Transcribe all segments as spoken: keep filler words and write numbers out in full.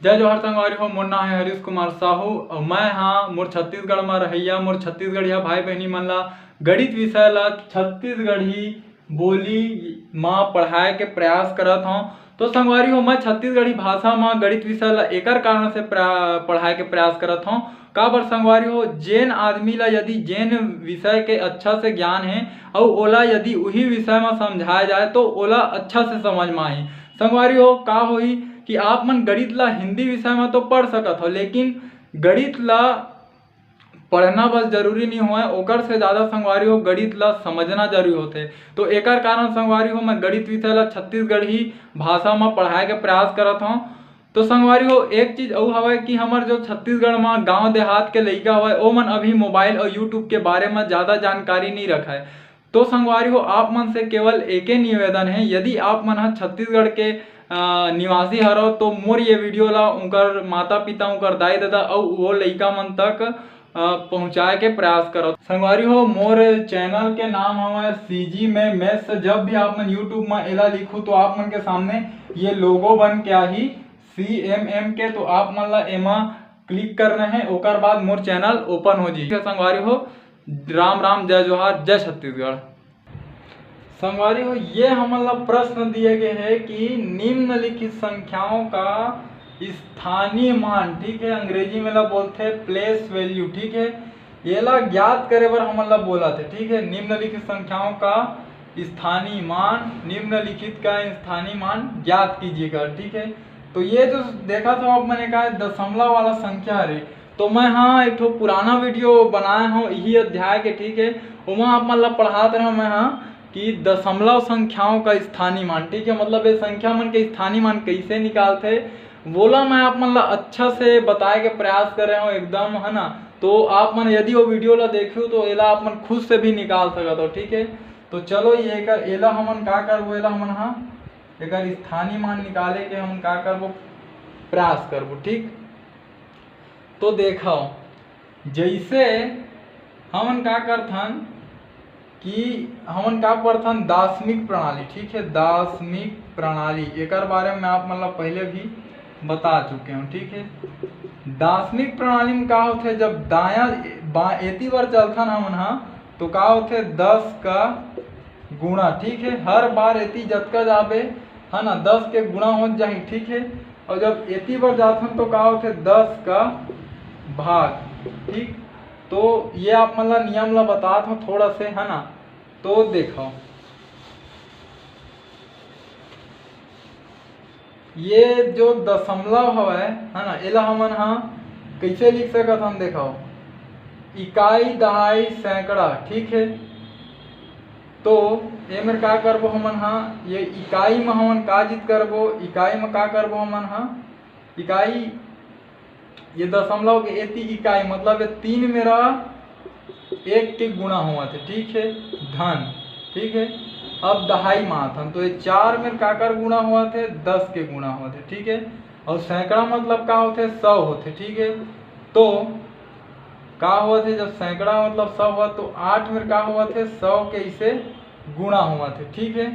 जय जोहार संगवारी हो, मोर नाम है हरीश कुमार साहू और मैं हाँ मोर छत्तीसगढ़ में रहैया, मोर छत्तीसगढ़िया भाई बहनी मन ला गणित विषय ला छत्तीसगढ़ी बोली मा पढ़ाए के प्रयास करत हौं। तो संगवारी हो, मैं छत्तीसगढ़ी भाषा मा गणित विषय ला एकर कारण से प्रा-, पढ़ाए के प्रयास करत हौं। काबर संगवारी हो, जेन आदमी ला यदि जेन विषय के अच्छा से ज्ञान है और ओला यदि उही विषय मा समझाया जाए तो ओला अच्छा से समझ मा आही। संगवारी हो, का होही कि आप मन गणित ला हिंदी विषय मा तो पढ़ सकत हो, लेकिन गणित ला पढ़ना बस जरूरी नहीं होय, ओकर से ज़्यादा संगवारी हो गणित ला समझना जरूरी होथे। तो एकर कारण संगवारी हो मैं गणित विषय ला छत्तीसगढ़ी भाषा मा पढ़ाए के प्रयास करत हौं। तो संगवारी हो, एक चीज अउ हवय कि हमर जो छत्तीसगढ़ मा गांव देहात के लइका हवय, ओमन अभी मोबाइल और YouTube के बारे मा ज़्यादा जानकारी नहीं रखय। तो संगवारी हो, आप मन से केवल एके निवेदन है, यदि आप मन ह छत्तीसगढ़ के अ, निवासी हरव तो मोर ये वीडियो ला उनकर माता पिता, उनकर दाई ददा अउ वो लइका मन तक अ, पहुँचाए के प्रयास करव। संगवारी हो, मोर चैनल के नाम हवय सीजी में मैथ्स। जब भी आप मन YouTube मा एला लिखू तो आप मन के सामने ये लोगो बन के आही सीएमएम के, तो आप मन ला एमा क्लिक करना है, ओकर बाद मोर चैनल ओपन हो जाही। संगवारी हो, राम राम, जय जोहार, जय छत्तीसगढ़। संगवारी हो, ये हमन ला प्रश्न दिए गए है कि निम्नलिखित संख्याओं का स्थानीय मान, ठीक है, अंग्रेजी में ला बोलते हैं प्लेस वैल्यू, ठीक है, ये ला ज्ञात करे बर हमन ला बोला थे, ठीक है, निम्नलिखित संख्याओं का स्थानीय मान, निम्नलिखित का स्थानीय मान ज्ञात कीजिएगा, ठीक है। तो ये जो देखा था आप, मैंने कहा दशमलव वाला संख्या हरे, तो मैं हाँ एक ठो पुराना वीडियो बनाए हूँ यही अध्याय के, ठीक है, ओमा आप मन ला पढ़ात रहा मैं हाँ कि दशमलव संख्याओं का स्थानीय मान, ठीक है, मतलब ये संख्या मन के स्थानीय मान कैसे निकालते, वोला मैं आप मन ला अच्छा से बताए के प्रयास कर रहे हूँ एकदम, है ना। तो आप मन यदि वो वीडियो ला देखियो तो एला आप मन खुद से भी निकाल सकत हो, ठीक है। तो चलो ये कर, एला हमन का करबो, एला हमन हाँ एकर स्थानीय मान निकाले के हमन का करबो, प्रयास करबो, ठीक। तो देखो, जैसे हमन का करथन कि हमन का पढ़थन दार्शनिक प्रणाली, ठीक है, दार्शनिक प्रणाली, एकर बारे में आप मन ला पहले भी बता चुके हूँ, ठीक है। दार्शनिक प्रणाली में का होथे, जब दाया बा एती बर चलथन हमन हा, तो का होथे, दस का गुणा, ठीक है, हर बार एती जतका जाबे, है ना, दस के गुणा हो जाही, ठीक है। और जब एती बर जाथन तो का होथे, दस का भाग, ठीक। तो ये आप मन ला नियम ला बतात हूँ थोड़ा से, है ना। तो देखो, ये जो दशमलव हवय, है ना, एला हमन हा कैसे लिख सकत हन? देखो, इकाई, दहाई, सैकड़ा, ठीक है। तो एमेर का करबो हमन हा, ये इकाई में हमन का चीज करबो, इकाई में का करबो हमन हा, इकाई, ये दशमलव के एती इकाई, मतलब ये तीन मेरा एक के गुणा होवत हे, ठीक है, धन, ठीक है। अब दहाई में आथन, तो ये चार मेर काकर गुणा होवत हे, दस के गुणा होवत हे, ठीक है। और सैकड़ा मतलब का होथे, सौ होथे, ठीक है। तो का होवत हे, जब सैकड़ा मतलब सौ होवत, तो आठ मेर का होवत हे, सौ के इसे गुणा होवत हे, ठीक है।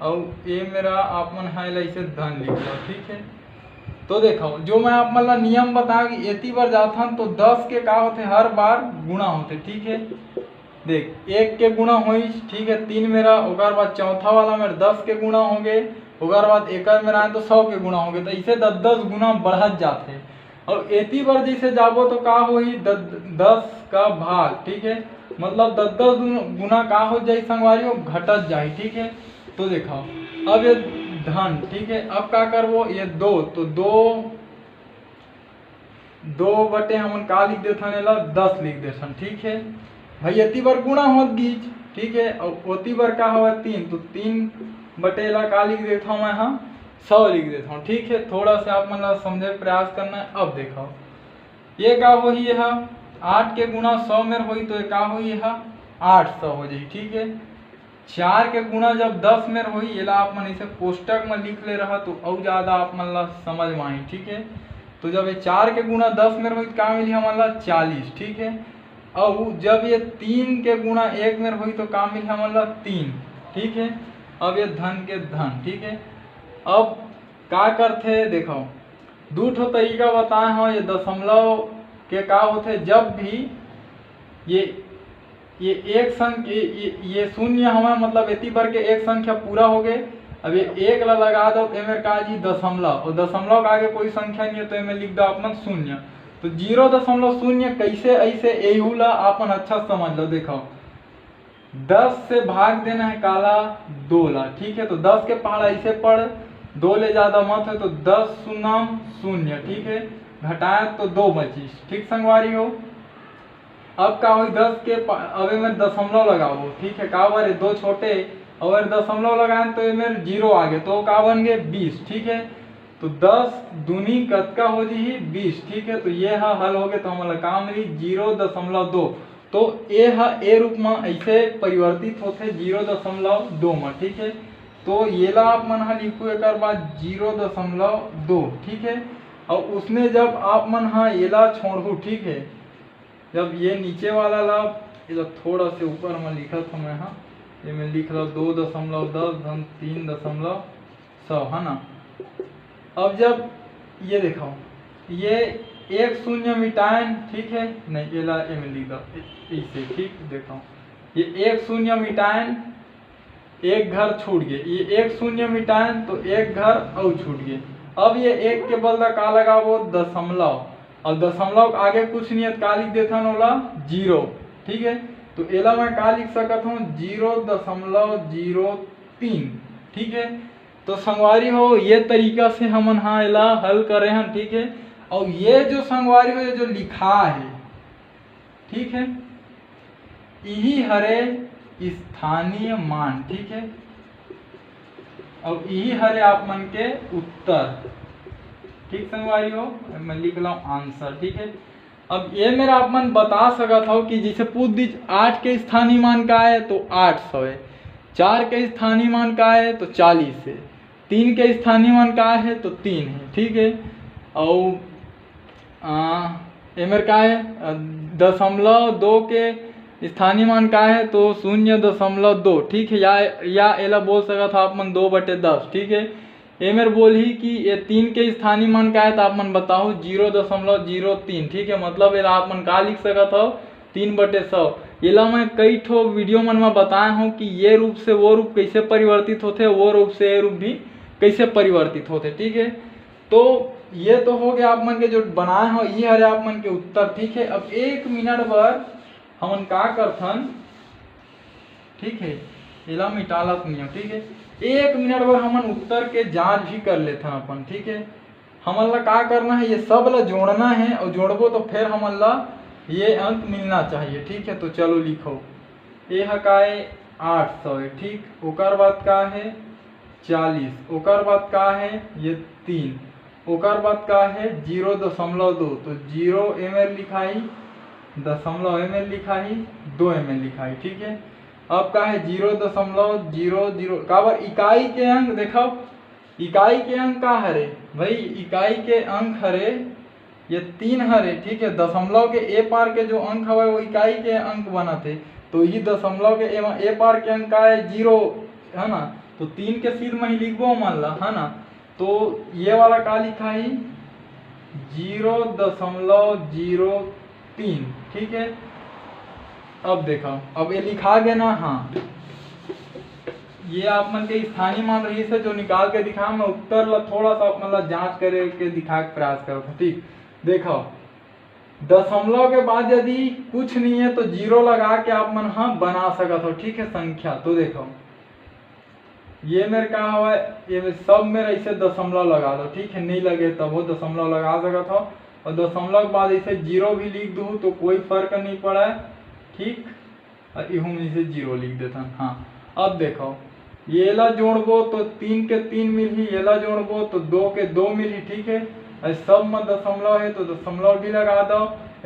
और ये मेरा आप मन हा एला इसे धन लिख लो, ठीक है। तो देखो, जो मैं आप मन ला नियम बता कि एती बर जाथन तो दस के का होथे, हर बार गुणा होथे, ठीक है। देख, एक के गुणा होइस, ठीक है, तीन मेरा, ओकर बाद चौथा वाला मेर दस के गुणा हो गए, ओकर बाद एकर मेर आए तो सौ के गुणा हो गए, तो इसे दस दस गुणा बढ़त जाथे। और एती बर जैसे जाबो तो का होही, द-, दस का भाग, ठीक है, मतलब दस दस गुण-, गुना का हो जाही संगवारी हो, घटत जाही, ठीक है। तो देखो, अब ये धन, ठीक है, अब का करबो, ये दो, तो दो, दो बटे हमन का लिख देथन, एला दस लिख देथन, ठीक है। भाई एती बर गुणा होत गीच, ठीक है, और ओती बर का हवा, तीन, तो तीन बटे ला का लिख देथव मैं, हाँ, सौ लिख देथव, ठीक है। थोड़ा से आप मन ला समझे के प्रयास करना है। अब देखो, ये का होही, ये हा आठ के गुणा सौ मेर होही, तो ये का होही, ये हा आठ सौ हो जाही, ठीक है। चार के गुणा जब दस मेर होही, एला आप मन इसे कोष्टक में लिख ले रहा, तो अउ ज्यादा आप मन ला समझ में आही, ठीक है। तो जब ये चार के गुणा दस मेर होही, तो का मिली हमन ला, चालीस, ठीक है। अउ जब ये तीन के गुणा एक मेर होही, तो का मिली हमन ला, तीन, ठीक है। अब ये धन के धन, ठीक है। अब का करथे, देखो, दू ठो तरीका बताए हव ये दशमलव के का होथे। जब भी ये ये एक संख्या ये, ये, ये शून्य हवय, मतलब एती बर के एक संख्या पूरा हो गए। अब ये एक ला लगा दो तो एमेर का जी दशमलव, और दशमलव के आगे कोई संख्या नहीं है तो एमेर लिख दो आप मन शून्य। तो जीरो दशमलव शून्य कैसे ऐसे एहू ला आप मन अच्छा समझ लो। देखो दस से भाग देना है काला दो ला, ठीक है। तो दस के पहाड़ा ऐसे पढ़, दो ले ज्यादा मत है तो दस शून्यम शून्य, ठीक है। घटाए तो दो बचिस, ठीक संगवारी हो। अब का होई, दस के प-, अब एमेर दशमलव लगाबो, ठीक है, काबर ये दो छोटे और एमेर दशमलव लगाएन तो एमेर जीरो आगे, तो का बन गए बीस, ठीक है। तो दस दूनी कतका हो जी बीस, ठीक है। तो ये हा हल हो गए, तो हमला का मिली जीरो दशमलव दो। तो ये हा ए रूप में ऐसे परिवर्तित होते जीरो दशमलव दो में, ठीक है। तो ये ला आप मन हा लिखू एक बाद जीरो दशमलव दो, ठीक है। और उसने जब आप मन हा ये ला छोड़ू, ठीक है, जब ये नीचे वाला ला, ये ला थोड़ा से ऊपर में लिखत हूँ मैं, हाँ, ये मैं लिख लो दो दशमलव दस धन तीन दशमलव सौ, है ना। अब जब ये देखो, ये एक शून्य मिटाएन, ठीक है, नहीं, ये ला ये में लिख दो इसे, ठीक, देखो, ये एक शून्य मिटाएन, एक घर छूट गए, ये एक शून्य मिटाएन तो एक घर और छूट गए। अब ये एक के बलदा का लगाबो, दशमलव, और दशमलव आगे कुछ नहीं है, का लिख देथन ओला, जीरो, ठीक है। तो एला मैं का लिख सकत हूँ, जीरो दशमलव जीरो तीन, ठीक है। तो संगवारी हो, ये तरीका से हमन हा एला हल करे हन, ठीक है। और ये जो संगवारी हो, ये जो लिखा है, ठीक है, इही हरे स्थानीय मान, ठीक है, और इही हरे आप मन के उत्तर, ठीक संगवारी हो, मैं लिख ला आंसर, ठीक है। अब ये मेर आप मन बता सकत हो कि जैसे पूछ दीज आठ के स्थानीय मान का है तो आठ सौ है, चार के स्थानीय मान का है तो चालीस है, तीन के स्थानीय मान का है तो तीन है, ठीक है। और आ, एमेर का है, अ, दशमलव दो के स्थानीय मान का है तो शून्य दशमलव दो, ठीक है, या या एला बोल सकत हो आप मन दो बटे दस, ठीक है। एमेर बोलही कि ये तीन के स्थानीय मान का है तो आप मन बताओ जीरो दशमलव जीरो तीन, ठीक है। मतलब एला आप मन का लिख सकत हो, तीन बटे सौ। एला मैं कई ठो वीडियो मन में बताए हूँ कि ये रूप से वो रूप कैसे परिवर्तित होते, वो रूप से ये रूप भी कैसे परिवर्तित होते, ठीक है। तो ये तो हो गया आप मन के जो बनाए हो, ये हरे आप मन के उत्तर, ठीक है। अब एक मिनट बर हमन का करथन, ठीक है, एला मिटालत नहीं हो, ठीक है। एक मिनट बर हमन उत्तर के जांच भी कर लेथन अपन, ठीक है। हमन ला का करना है, ये सब ला जोड़ना है और जोड़बो तो फिर हमन ला ये अंक मिलना चाहिए, ठीक है। तो चलो लिखो, ये ह का है, आठ सौ है, ठीक। ओकर बाद का है, चालीस। ओकर बाद का है, ये तीन। ओकर बाद का है, जीरो दशमलव दो, तो जीरो एमेर लिखाई, दशमलव एमेर लिखाई, दो एमेर लिखाई, ठीक है। अब का है, जीरो दशमलव जीरो जीरो, काबर इकाई के अंक देखो, इकाई के अंक का हरे भाई, इकाई के अंक हरे ये तीन हरे, ठीक है। दशमलव के ए पार के जो अंक हवे वो इकाई के अंक बनत हे, तो ये दशमलव के ए, ए पार के अंक का है, जीरो, है ना। तो तीन के सीध में ही लिखबो मन ला, है ना। तो ये वाला का लिखा ही, जीरो दशमलव जीरो तीन, ठीक है। अब देखो, अब ये लिखा गया ना, हाँ, ये आप मन के स्थानीय मान रही से जो निकाल के दिखा, मैं उत्तर ला थोड़ा सा आप मन ला जांच करे के दिखाए के प्रयास करत हूँ, ठीक। देखो, दशमलव के बाद यदि कुछ नहीं है तो जीरो लगा के आप मन हा बना सकत हो, ठीक है, संख्या। तो देखो, ये मेर का हवय, ये मेर सब मेर ऐसे दशमलव लगा दो, ठीक है, नहीं लगे तब वो दशमलव लगा सकत हो। और दशमलव के बाद ऐसे जीरो भी लिख दू तो कोई फर्क नहीं पड़े, ठीक। और इहू में से जीरो लिख देथन। हाँ, अब देखो, ये ला जोड़बो तो तीन के तीन मिलही, ये ला जोड़बो तो दो के दो मिलही, ठीक है। और सब में दशमलव है तो दशमलव भी लगा दो।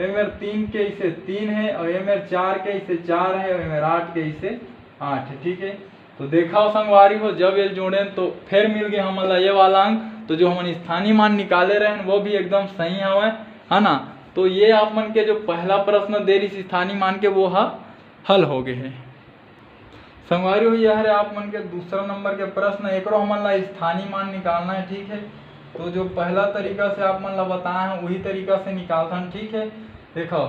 एमेर तीन के इसे तीन है और एमेर चार के इसे चार है और एमेर आठ के इसे आठ है, ठीक है। तो देखा संगवारी हो, जब ये जोड़ेन तो फिर मिल गए हमन ला ये वाला अंक। तो जो हमन स्थानीय मान निकाले रहेन वो भी एकदम सही हवय, है ना। तो ये आप मन के जो पहला प्रश्न दे रही स्थानीय मान के, वो हा हल हो गए है। संगवारी हो, यह हरे आप मन के दूसरा नंबर के प्रश्न। एकरो हमन ला स्थानीय मान निकालना है, ठीक है। तो जो पहला तरीका से आप मन ला बताए हैं, वही तरीका से निकालथन, ठीक है। देखो,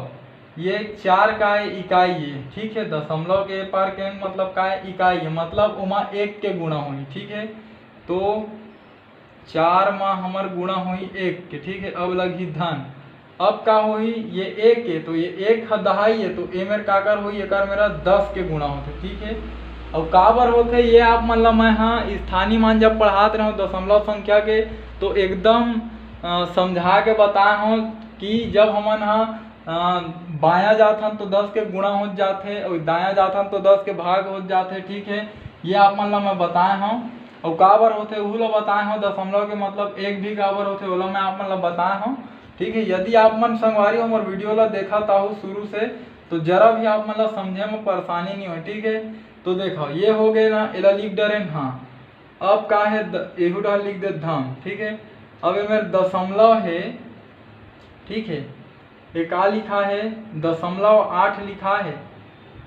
ये चार का इकाई है, ठीक है, दशमलव के पार के अंक मतलब का इकाई है, मतलब ओमा एक के गुणा होही, ठीक है। तो चार मा हमर गुणा होही एक के, ठीक है। अब लगही धन, अब का होही, ये एक है तो ये एक ह दहाई है, तो ए मेर काकर होही, एकर मेरा दस के गुणा होथे, ठीक है। अउ काबर होथे, ये आप मन ला मैं हाँ स्थानीय मान जब पढ़ात रहूँ दशमलव संख्या के, तो एकदम अ, समझा के बताए हूँ कि जब हमन हा अ, बायां जाथन तो दस के गुणा हो जाथे, और दायां जाथन तो दस के भाग हो जाथे, ठीक है। ये आप मन ला मैं बताए हूँ, और काबर होथे उहू ला बताए हूँ, दशमलव के मतलब एक भी काबर होथे ओला मैं आप मन ला बताए हूँ, ठीक है। यदि आप मन संगवारी हमर वीडियो ला देखत आहू शुरू से, तो जरा भी आप मन ला समझे में परेशानी नहीं हो, ठीक है। तो देखो, ये हो गए ना, एला लिख डरेन, हाँ। अब का है, द- एहू डहर लिख दे धन, ठीक है। अब ये मेर दशमलव है, ठीक है, ये का लिखा है, दशमलव आठ लिखा है,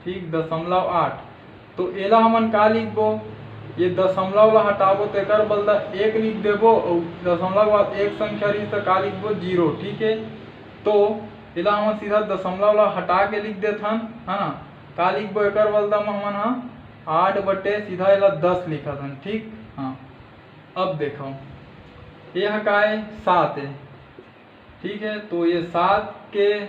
ठीक, दशमलव आठ। तो एला हमन का लिखबो, ये दशमलव ला हटाबो तो एकर बदला एक लिख देबो, और दशमलव के बाद एक संख्या रही तो का लिखबो, जीरो, ठीक है। तो एला हमन सीधा दशमलव ला हटा के लिख देथन, है ना। का लिखबो एकर बदला में हमन हा आठ बटे सीधा एला दस लिखत हन, ठीक। हाँ, अब देखो, ये ह का है, सात है, ठीक है। तो ये सात के,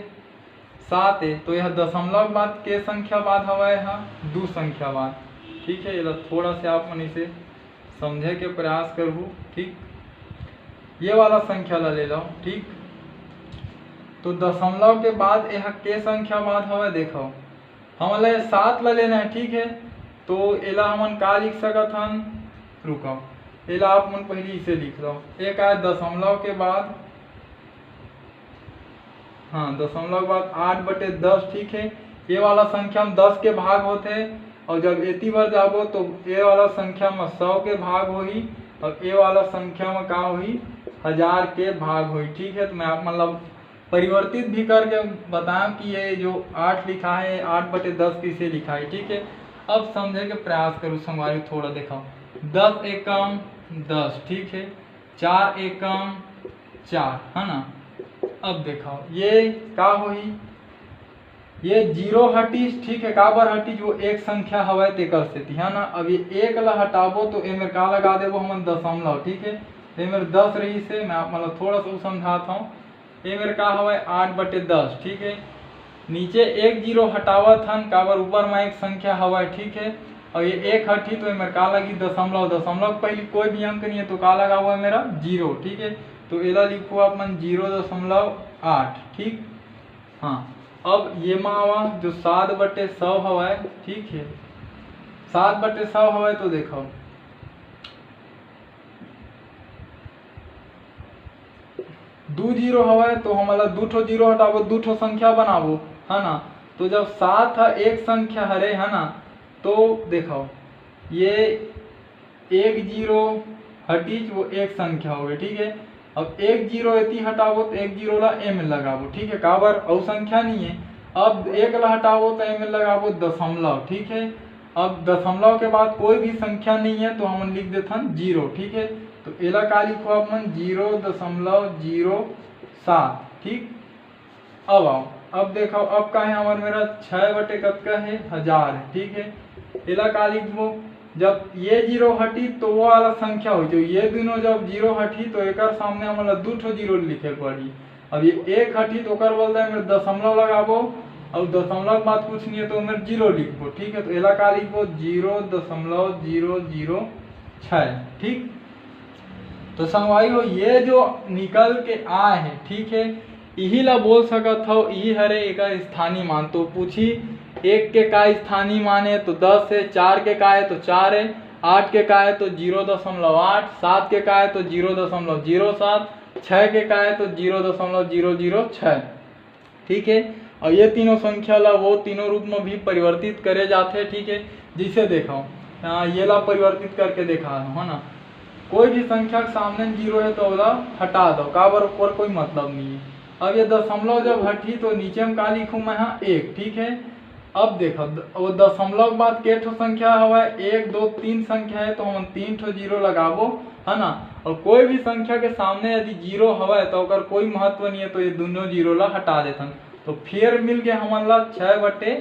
सात है, तो यह दशमलव के बाद के संख्या बाद हवय, हा दू संख्या बाद, ठीक है। एला थोड़ा से आप मन इसे समझे के प्रयास करहू, ठीक। ये वाला संख्या ला ले लो, ठीक। तो दशमलव के बाद यह के संख्या बाद हवय, देखो, हमन ला ये सात ला लेना है, ठीक है। तो एला हमन का लिख सकत हन, रुको, एला आप मन पहली इसे लिख लो। एक आय दशमलव के बाद, हाँ, दशमलव के बाद आठ बटे दस, ठीक है। ये वाला संख्या में दस के भाग होथे, और जब एती बर जाबो तो ये वाला संख्या में सौ के भाग होही, और ये वाला संख्या में का होही, हजार के भाग होही, ठीक है। तो मैं आप मन ला परिवर्तित भी करके बताएं कि ये जो आठ लिखा है, आठ बटे दस किसे लिखा है, ठीक है। अब समझे के प्रयास करूँ संगवारी, थोड़ा देखो, दस एकम दस, ठीक है, चार एकम चार, है ना। अब देखो, ये का होही, ये जीरो हटिस, ठीक है, काबर हटिस, वो एक संख्या हवय तेकर सेती, है ना। अब ये एक ला हटाबो तो एमेर का लगा देबो हमन, दशमलव, ठीक है। एमेर दस रहिस हे, मैं आप मन ला थोड़ा सा समझात हूँ। एमेर का हवय, आठ बटे दस, ठीक है। नीचे एक जीरो हटावत हन, काबर ऊपर में एक संख्या हवय, ठीक है। और ये एक हटही तो एमेर का लगी, दशमलव। दशमलव के पहली कोई भी अंक नहीं है तो का लगा हुआ है मेरा, जीरो, ठीक है। तो एला लिखो आप मन जीरो दशमलव आठ, ठीक। हाँ, अब ये मा आवा जो सात बटे सौ हवय, ठीक है, सात बटे सौ हवय तो देखो दू जीरो हवय तो हमन ला दू ठो जीरो हटाबो, दू ठो संख्या बनाबो, है ना। तो जब सात ह एक संख्या हरे, है ना, तो देखो ये एक जीरो हटिच, वो एक संख्या हो गई, ठीक है। अब एक जीरो एती हटाबो तो एक जीरो ला एम लगाबो, ठीक है, काबर अउ संख्या नहीं है। अब एक ला हटाबो तो एम लगाबो दशमलव, ठीक है। अब दशमलव के बाद कोई भी संख्या नहीं है तो हमन लिख देथन जीरो, ठीक है। तो एला का लिखो आप मन, जीरो दशमलव जीरो सात, ठीक। अब आओ, अब देखो, अब का है हमर मेरा छः बटे कतका है, हजार है, ठीक है। एला का लिखबो, जब ये जीरो हटी तो वो वाला संख्या हो, जो ये दोनों जब जीरो हटी तो एकर सामने हमन ला दू ठो जीरो लिखे पड़ी। अब ये एक हटी तो ओकर बदला में दशमलव लगाबो, और दशमलव के बाद कुछ नहीं है तो ओमेर जीरो लिखबो, ठीक है। तो एला का लिखबो, जीरो दशमलव जीरो जीरो छः, ठीक। तो संगवारी हो, ये जो निकल के आए है, ठीक है, इही ला बोल सकत हव, इही हरे एकर स्थानीय मान। तो पूछी, एक के का स्थानीय मान है, तो दस है, चार के का है, तो चार है, आठ के का है, तो जीरो दशमलव आठ, सात के का है, तो जीरो दशमलव जीरो सात, छः के का है, तो जीरो दशमलव जीरो जीरो छः, ठीक है। और ये तीनों संख्या ला वो तीनों रूप में भी परिवर्तित करे जाथे, ठीक है। जैसे देखो, आ, ये ला परिवर्तित करके देखा है, है ना, कोई भी संख्या के सामने जीरो है तो ओला हटा दो, काबर ओकर कोई मतलब नहीं है। अब ये दशमलव जब हटही तो नीचे में का लिखूँ मैं, हाँ, एक, ठीक है। अब देखो, द-, वो दशमलव के बाद के ठो संख्या हवय, एक, दो, तीन संख्या है, तो हमन तीन ठो जीरो लगाबो, है ना। और कोई भी संख्या के सामने यदि जीरो हवय, तो ओकर कोई महत्व नहीं है, तो ये दोनों जीरो ला हटा देथन। तो फिर मिल गए हमन ला छः बटे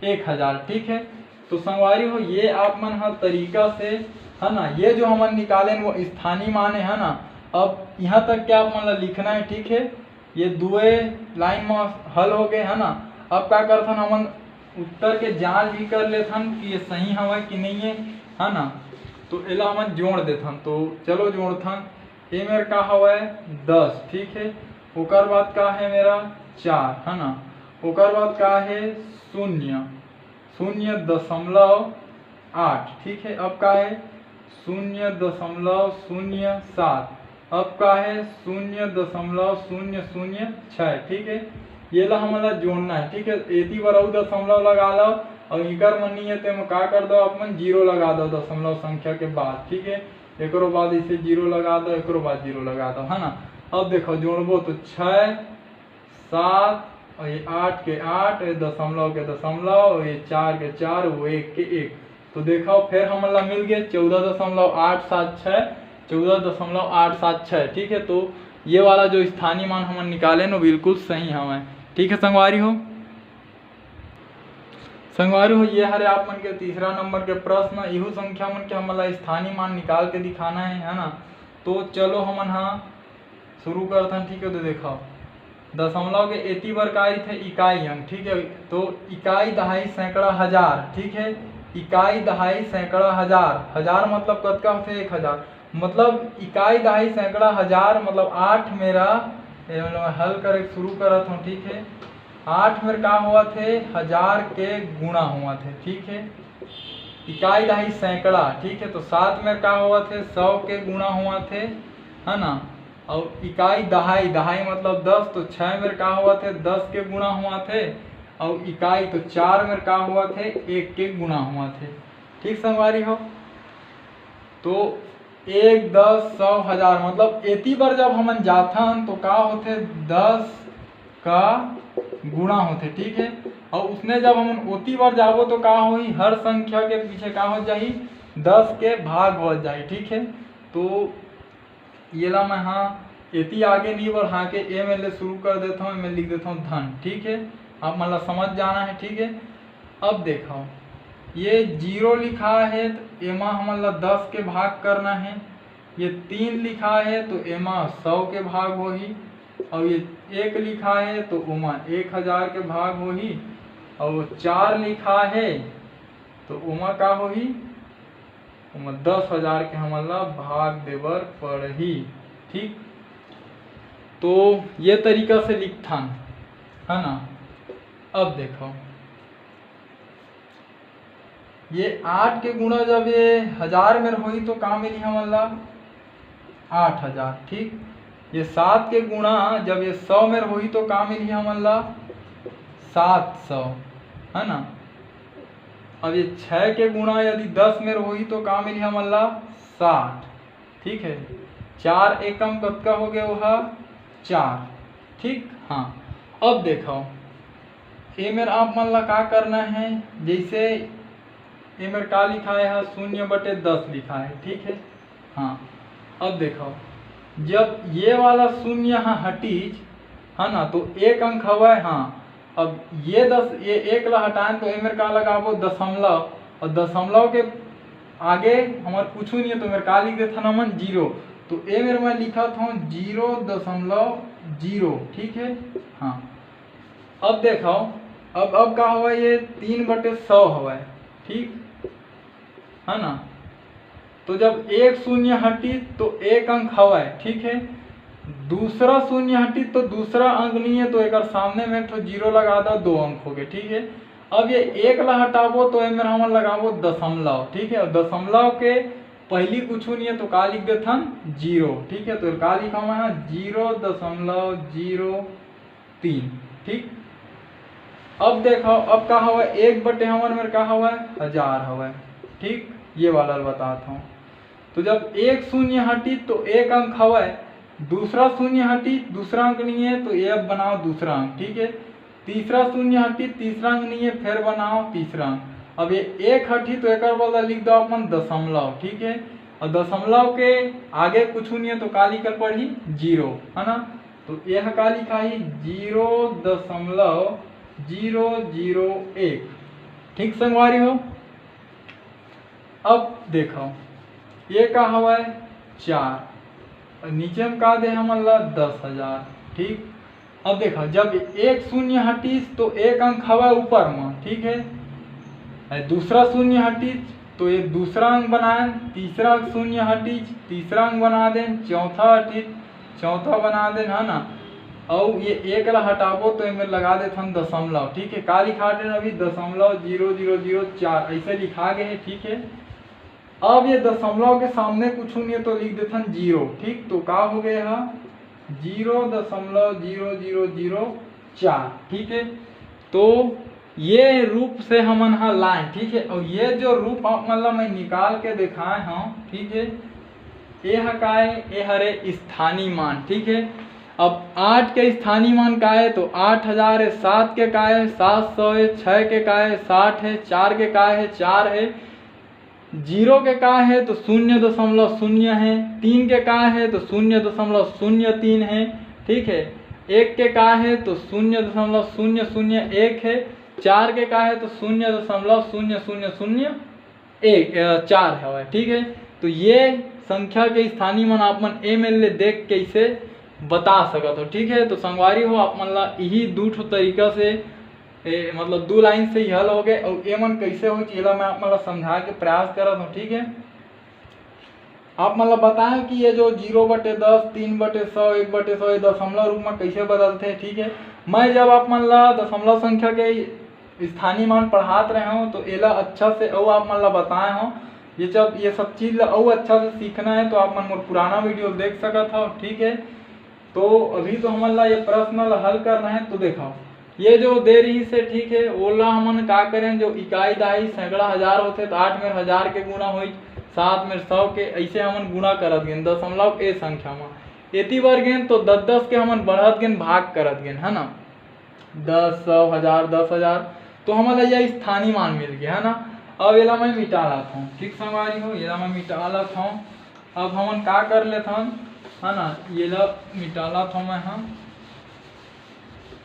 एक हजार। ठीक है, तो संगवारी हो, ये आप मन ह तरीका से, है ना, ये जो हमन निकालेन वो स्थानीय मान है ना। अब यहाँ तक के आप मन ला लिखना है। ठीक है, ये दुए लाइन में हल हो गए, है ना। अब का करथन, हमन उत्तर के जांच भी कर लेथन कि ये सही हवय कि नहीं है, है ना। तो एला हमन जोड़ देथन। तो चलो जोड़थन। ए मेर का हवय? दस। ठीक है, ओकर बाद का है मेरा? चार, है ना। ओकर बाद का है? शून्य, शून्य दशमलव आठ। ठीक है, अब का है? शून्य दशमलव शून्य सात। अब का है? शून्य दशमलव शून्य शून्य छः। ठीक है, ये ला हमन ला जोड़ना है। ठीक है, एती बर अउ दशमलव लगा लो, और इकर मन नहीं है, तेमा का कर दो, आप मन जीरो लगा दो दशमलव संख्या के बाद। ठीक है, एकरो बाद इसे जीरो लगा दो, एकरो बाद जीरो लगा दो, है ना। अब देखो, जोड़बो तो छः, सात, और ये आठ के आठ, ये दशमलव के दशमलव, और ये चार के चार, वो एक के एक। तो देखो, फिर हमन ला मिल गए चौदह दशमलव आठ सात छः, चौदह दशमलव आठ सात छः। ठीक है, तो ये वाला जो स्थानीय मान हमन निकालेन, वो बिल्कुल सही हवय। ठीक है संगवारी हो, संगवारी हो, ये हरे आप मन के तीसरा नंबर के प्रश्न। इहू संख्या मन के हमन ला स्थानीय मान निकाल के दिखाना है, है ना। तो चलो हमन हा शुरू करथन। ठीक है, तो देखो, दशमलव के एती बर का रहिथे? इकाई अंक। ठीक है, तो इकाई, दहाई, सैकड़ा, हजार। ठीक है, इकाई, दहाई, सैकड़ा, हजार। हजार मतलब कतका होथे? एक हजार। मतलब इकाई, दहाई, सैकड़ा, हजार, मतलब आठ मेरा, ए, मतलब हल करे शुरू करत हूँ। ठीक है, आठ मेर का होवत हे? हजार के गुणा होवत हे। ठीक है, इकाई, दहाई, सैकड़ा। ठीक है, तो सात मेर का होवत हे? सौ के गुणा होवत हे, है ना। और इकाई, दहाई, दहाई मतलब दस, तो छः मेर का होवत हे? दस के गुणा होवत हे। और इकाई तो चार मेर का होवत हे? एक के गुणा होवत हे। ठीक संगवारी हो, तो एक, दस, सौ, हजार, मतलब एती बर जब हमन जाथन तो का होथे? दस का गुणा होथे। ठीक है, और उसने जब हमन ओती बर जाबो तो का होही? हर संख्या के पीछे का हो जाही? दस के भाग हो जाही। ठीक है, तो येला मैं हा एती आगे नहीं बढ़ा के ए मेर ले शुरू कर देता हूँ, ए मेर लिख देता हूँ धन। ठीक है, आप मन ला समझ जाना है। ठीक है, अब देखो, ये जीरो लिखा है, तो एमा हमन ला दस के भाग करना है। ये तीन लिखा है, तो एमा सौ के भाग होही, और ये एक लिखा है, तो ओमा एक हजार के भाग होही, और चार लिखा है, तो ओमा का होही? ओमा दस हजार के हमन ला भाग देबर पड़ही। ठीक, तो ये तरीका से लिखथन, है ना। अब देखो, ये आठ के गुणा जब ये हजार मेर होही तो का मिलही हमन ला? आठ हजार। ठीक, ये सात के गुणा जब ये सौ मेर होही तो का मिलही हमन ला? सात सौ, है ना। अब ये छः के गुणा यदि दस मेर होही तो का मिलही हमन ला? साठ। ठीक है, चार एकम कतका हो गए? वो हा चार। ठीक, हाँ, अब देखो, ए मेर आप मन ला का करना है, जैसे ए मेर का लिखा है? शून्य बटे दस लिखा है। ठीक है, हाँ, अब देखो, जब ये वाला शून्य हा हटीच, है ना, तो एक अंक हवय। हाँ, अब ये दस, ये एक ला हटाएन तो ए मेर का लगाबो? दशमलव। और दशमलव के आगे हमर कुछ नहीं है, तो ए मेर का लिख देथन हमन? जीरो। तो ए मेर मैं लिखत हूँ जीरो दशमलव जीरो। ठीक है, हाँ, अब देखो, अब अब का हवय? ये तीन बटे सौ हवय। ठीक है ना, तो जब एक शून्य हटी तो एक अंक हवय। ठीक है, दूसरा शून्य हटी तो दूसरा अंक नहीं है, तो एक सामने में एक ठो जीरो लगा दो, दो अंक हो गए। ठीक है, अब ये एक ला हटाबो तो एमेर हमन लगाबो दशमलव। ठीक है, दशमलव के पहली कुछ नहीं है, तो का लिख देथन? जीरो। ठीक है, तो का लिखा हुआ है? जीरो दशमलव जीरो तीन। ठीक, अब देखो, अब का हवय? एक बटे हमन मेर का हवय? हजार हवय। ठीक, ये वाला ल बतात हूँ। तो जब एक शून्य हटी तो एक अंक हवय, दूसरा शून्य हटी, दूसरा अंक नहीं है, तो ये अब बनाओ दूसरा अंक। ठीक है, तीसरा शून्य हटी, तीसरा अंक नहीं है, फिर बनाओ तीसरा अंक। अब ये एक हटी तो एक बदला लिख दो अपन दशमलव, ठीक है। और दशमलव के आगे कुछ नहीं है तो का लिखल पड़ी? जीरो, है ना। तो यह का लिखा है? जीरो दशमलव जीरो जीरो एक। ठीक संगवारी हो, अब देखो ये का हवा है? चार। और नीचे हम का दे हमन ला? दस हजार। ठीक, अब देखो जब एक शून्य हटीस तो एक अंक हवा ऊपर में, ठीक है। दूसरा शून्य हटीस तो एक दूसरा अंक बनाए, तीसरा शून्य हटीस, तीसरा अंक बना दें, चौथा हटीस, चौथा बना देन, है ना। और ये एक ला हटाबो तो एमे लगा देथन दशमलव, ठीक है। का लिखा देन अभी? दशमलव जीरो जीरो जीरो चार, ऐसे लिखा गए है, ठीक है। अब ये दशमलव के सामने कुछ नहीं तो लिख देथन जीरो, ठीक। तो का हो गए हा? जीरो दशमलव जीरो जीरो जीरो चार, ठीक है। तो ये रूप से हमन हा लाए, ठीक है। और ये जो रूप आप मन ला मैं निकाल के दिखाए हूँ, ठीक है, ये हा काय? ये हरे स्थानीय मान, ठीक है। अब आठ के स्थानीय मान का है? तो आठ हजार है। सात के का है? सात सौ है। छः के का है? साठ है। चार के का है? चार है। जीरो के का है? तो शून्य दशमलव शून्य है। तीन के का है? तो शून्य दशमलव शून्य तीन है, ठीक है। एक के का है? तो शून्य दशमलव शून्य शून्य एक है। चार के का है? तो शून्य दशमलव शून्य शून्य शून्य एक, अ, चार हवय, ठीक है। तो ये संख्या के स्थानीय मान आप मन ए मेर ले देख के इसे बता सकत हो, ठीक है। तो संगवारी हो, आप मन ला यही दू ठो तरीका से, ए, मतलब दू लाइन से ही हल हो गए। और ये मन कैसे हो, एला मैं आप मन ला समझा के प्रयास करत हूँ, ठीक है। आप मन ला बताएं कि ये जो जीरो बटे दस, तीन बटे सौ, एक बटे सौ, ये दशमलव रूप में कैसे बदलते हैं, ठीक है। मैं जब आप मन ला दशमलव संख्या के स्थानीय मान पढ़ात रहे हो तो एला अच्छा से अउ आप मन ला बताए हो। ये जब ये सब चीज ला अउ अच्छा से सीखना है तो आप मन मोर पुराना वीडियो देख सकत हो, ठीक है। तो अभी तो हमन ला ये प्रश्न ला हल करना है। तो देखो, ये जो दे रही से, ठीक है, ओला हमन का करें, जो इकाई दहाई सैकड़ा हजार होते तो आठ मेर हजार के गुणा होई, सात मेर सौ के, ऐसे हमन गुणा करत गेन दशमलव ए संख्या में। एती बर गेन तो दस दस के हमन बढ़त गेन, भाग करत गेन, है ना। दस, सौ, हजार, दस हजार, तो हमन ला यह स्थानीय मान मिल गया, है ना। अब एला मैं मिटा लात हूँ, ठीक संगवारी हो, एला मैं मिटा लात हूँ। अब हमन का कर लेथन, है ना, एला मिटा लात हूँ मैं, हाँ।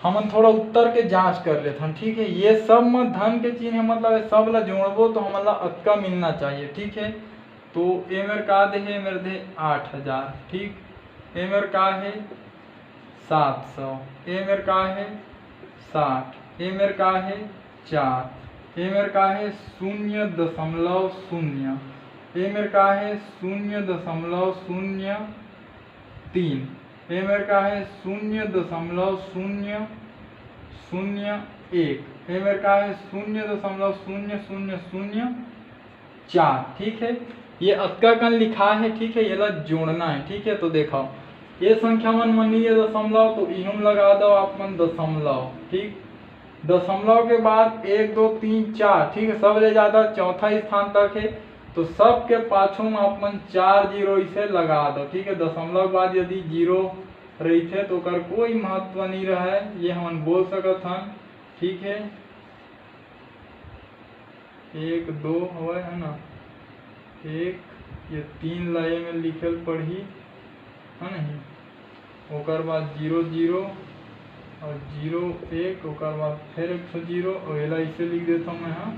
हमन थोड़ा उत्तर के जांच कर लेथन, ठीक है। ये सब में धन के चिन्ह है, मतलब ये सब ला जोड़बो तो हमन ला अतका मिलना चाहिए, ठीक है। तो ए मेर का दे हे? ए मेर दे आठ हजार, ठीक। ए मेर का है? सात सौ। ए मेर का है? साठ। ए मेर का है? चार। ए मेर का है? शून्य दशमलव शून्य। ए मेर का है? शून्य दशमलव शून्य तीन। ए मेर का है? शून्य दशमलव शून्य शून्य एक। ए मेर का है? शून्य दशमलव शून्य शून्य शून्य चार, ठीक है। ये अतका कन लिखा है, ठीक है, एला जोड़ना है, ठीक है। तो देखो, ये संख्या मन मनी ये दशमलव, तो इहू में लगा दो आप मन दशमलव, ठीक। दशमलव के बाद एक, दो, तीन, चार, ठीक है, सब ले जाता चौथा स्थान तक है, तो सब के पाछू में आप मन चार जीरो इसे लगा दो, ठीक है। दशमलव के बाद यदि जीरो रहिथे तो ओकर कोई महत्व नहीं रहे, ये हमन बोल सकत हन, ठीक है। एक, दो हवय, है ना, एक, ये तीन ला ए में लिखे ल पड़ही, है नहीं? ओकर बाद जीरो जीरो और जीरो एक, ओकर बाद फिर एक ठो जीरो, और एला इसे लिख देता हूँ मैं, हाँ,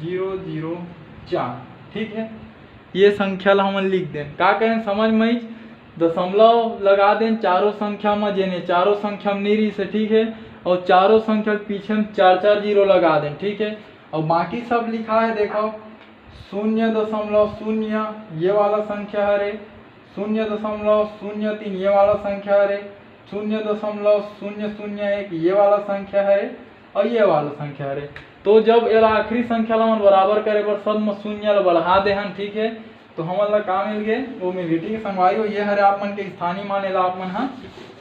जीरो जीरो चार, ठीक है। ये संख्या ला हमन लिख देन, का करें समझ में आइच? दशमलव लगा देन चारों संख्या में, जेने चारों संख्या में नहीं रही से, ठीक है, और चारों संख्या के पीछे में चार चार जीरो लगा देन, ठीक है। और बाकी सब लिखा है, देखो, शून्य दशमलव शून्य ये वाला संख्या हरे, शून्य दशमलव शून्य तीन ये वाला संख्या हरे, शून्य दशमलव शून्य शून्य एक ये वाला संख्या हरे, और ये वाला संख्या हरे। तो जब एला आखिरी संख्या ला हमन बराबर करे बर सब में शून्य ला बढ़ा दे हन, ठीक है, तो हमन ला का मिल गे? वो मिल गे, ठीक है संगवारी हो। ये हरे आप मन के स्थानीय मान, एला आप मन हा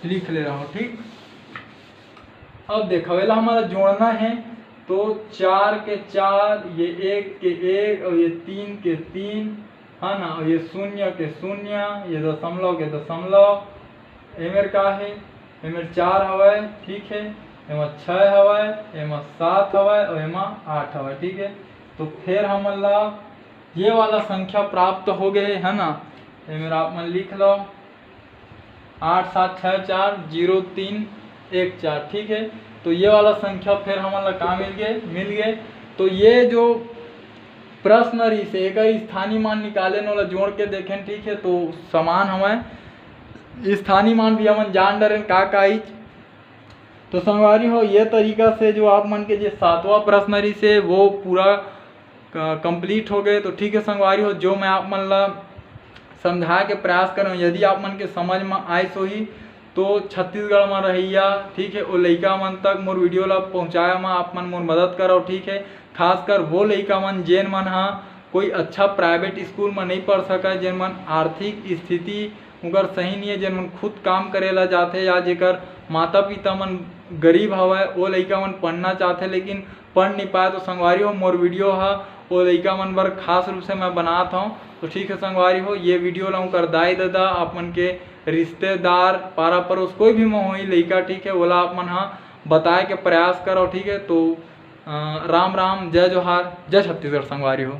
लिख ले रहो, ठीक। अब देखो, एला हमन ला जोड़ना है, तो चार के चार, ये एक के एक और ये तीन के तीन, है ना, और ये शून्य के शून्य, ये दशमलव के दशमलव, ए मेर का है, ए मेर चार हवय, ठीक है। एमा छः हवय, एमा सात हवय और एमा आठ हवय, ठीक है। तो फिर हमन ला ये वाला संख्या प्राप्त हो गए है ना, ये मेरा आप मन लिख लो, आठ सात छः चार जीरो तीन एक चार, ठीक है। तो ये वाला संख्या फिर हमन ला का मिल गए, मिल गए। तो ये जो प्रश्न रहिस हे, एकर स्थानीय मान निकाले न, ओला जोड़ के देखें, ठीक है। तो समान हवय, स्थानीय मान भी हमन जान डरेन का का आइच। तो संगवारी हो, ये तरीका से जो आप मन के जे सातवां प्रश्न रहिस हे, वो पूरा कंप्लीट हो गए। तो ठीक है संगवारी हो, जो मैं आप मन ला समझाए के प्रयास करें, यदि आप मन के समझ में आइस होही तो छत्तीसगढ़ में रहइया, ठीक है, वो लइका मन तक मोर वीडियो ला पहुँचाए में आप मन मोर मदद करो, ठीक है। खासकर वो लइका मन जेन मन हा कोई अच्छा प्राइवेट स्कूल में नहीं पढ़ सका, जेन मन आर्थिक स्थिति उनकर सही नहीं है, जेन मन खुद काम करे ला जाथे या जेकर माता पिता मन गरीब हवय, वो लइका मन पढ़ना चाहथे लेकिन पढ़ नहीं पाए। तो संगवारी हो, मोर वीडियो हा वो लइका मन बर खास रूप से मैं बनात हूँ। तो ठीक है संगवारी हो, ये वीडियो ला उनकर दाई ददा, आप मन के रिश्तेदार, पारा पड़ोस, कोई भी में होई लइका, ठीक है, ओला आप मन हा बताए के प्रयास करो, ठीक है। तो अ, राम राम, जय जोहार, जय छत्तीसगढ़ संगवारी हो।